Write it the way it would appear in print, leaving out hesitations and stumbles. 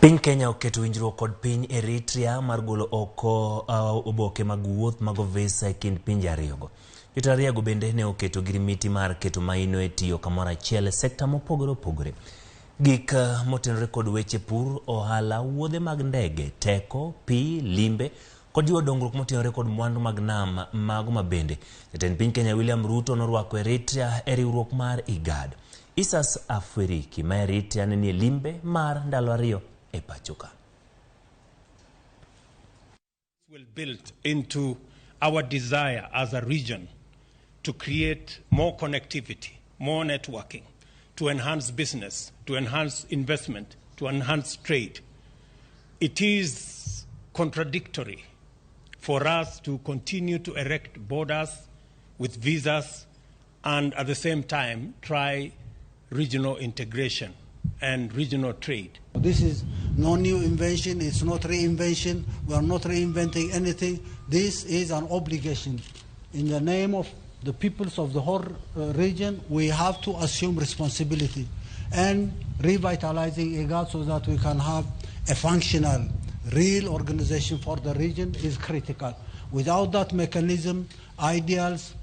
Piny Kenya oketo winjruok kod piny Eritrea mar golo oko oboke mag wuoth mag visa e kind pinje ariyogo. Jotelo ariyogo bende ne oketo ogirimiti mar keto maino e tiyo kamoro achiel e sekta mopogore opogore. Gik motenore kod weche pur, ohala, wuodhe mag ndege, teko, pi, limbe kod jiwo dongruok motenore kod mwandu mag nam mago mabende. Jatend piny Kenya William Ruto norwako Eritrea e riwruok mar IGAD. Isaias Afwerki ma Eritrea ne nie limbe mar ndalo 2 e pacho ka. Will build into our desire as a region to create more connectivity, more networking, to enhance business, to enhance investment, to enhance trade. It is contradictory for us to continue to erect borders with visas and at the same time try regional integration and regional trade. This is no new invention, it's not reinvention, we are not reinventing anything. This is an obligation. In the name of the peoples of the whole region, we have to assume responsibility and revitalizing IGAD so that we can have a functional, real organization for the region is critical. Without that mechanism, ideals,